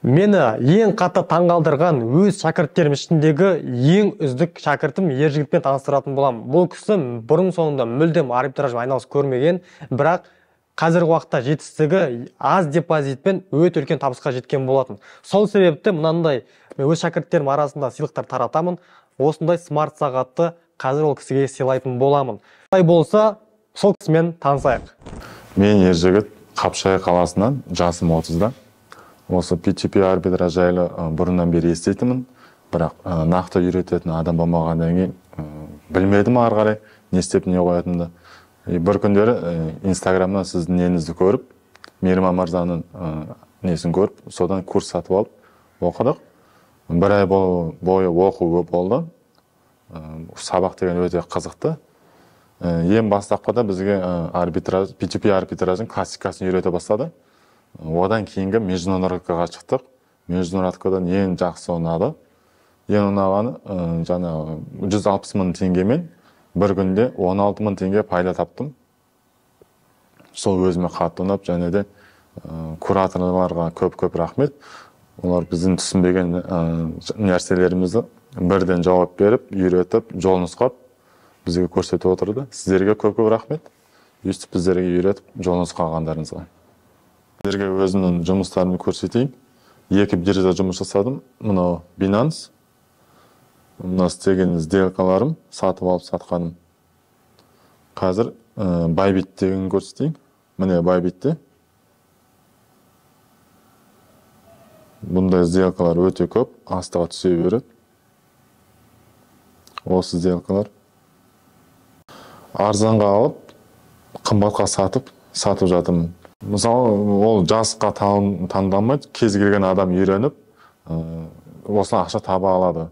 Мені ең қатты таңғалдырған өз шәкірттерім ішіндегі ең үздік шәкіртім Ержігітпен таныстыратын боламын. Бұл кісі бұрын соңында мүлдем арбитражбен айналысып көрмеген, бірақ қазіргі уақытта жетістігі аз депозитпен өте үлкен табысқа жеткен болатын. Сол себепті мынандай мен өз шәкірттерім арасында сыйлықтар таратамын. Осындай смарт сағатты қазір ол кісіге сыйлайтын боламын. Олай болса, сол кісімен танысайық. Мен Ержігіт, Қапшағай қаласынан, жасым 30-да. Осы P2P арбитраж жайлы бұрыннан бері еститінмін, бірақ нақты үйрететін адам болмағаннан кейін білмедім ары қарай не істеп не қоятынымды. Бір күндері Инстаграмнан сіздің неңізді көріп, Мейірман мырзаның несін көріп, содан курс сатып алып оқыдық. Бір ай бойы оқу болды. Сабақ деген өте қызықты. Ең бастапқыда бізге арбитраж, P2P арбитраждың классикасын үйрете бастады. Одан кейінгі международкаға шықтық. Международкадан ең жақсы ұнады. Ең ұнағаны, жаңағы 160 мың теңгемен бір күнде 16 мың теңге пайда таптым. Сол өзіме қатты ұнап, және де кураторларға көп-көп рахмет. Олар біздің түсінбеген нәрселерімізді бірден жауап беріп, үйретіп, жол нұсқап бізге көрсетіп отырды. Сіздерге көп-көп рахмет. Өйстіп біздерге үйретіп, жол нұсқағандарыңызға. Сіздерге өзімнің жұмыстарымды көрсетейін. Екі биржада жұмыс жасадым. Мынау Binance. Мына істеген сделкаларым, сатып алып сатқаным. Қазір Bybit дегенін көрсетейін. Міне Bybitте. Бұндай сделкалар өте көп, астыға түсе береді. Осы сделкалар. Арзанға алып, қымбатқа сатып жатырмын. Мысалы, ол жасқа таңдамайды, кез келген адам үйреніп, осылай ақша таба алады.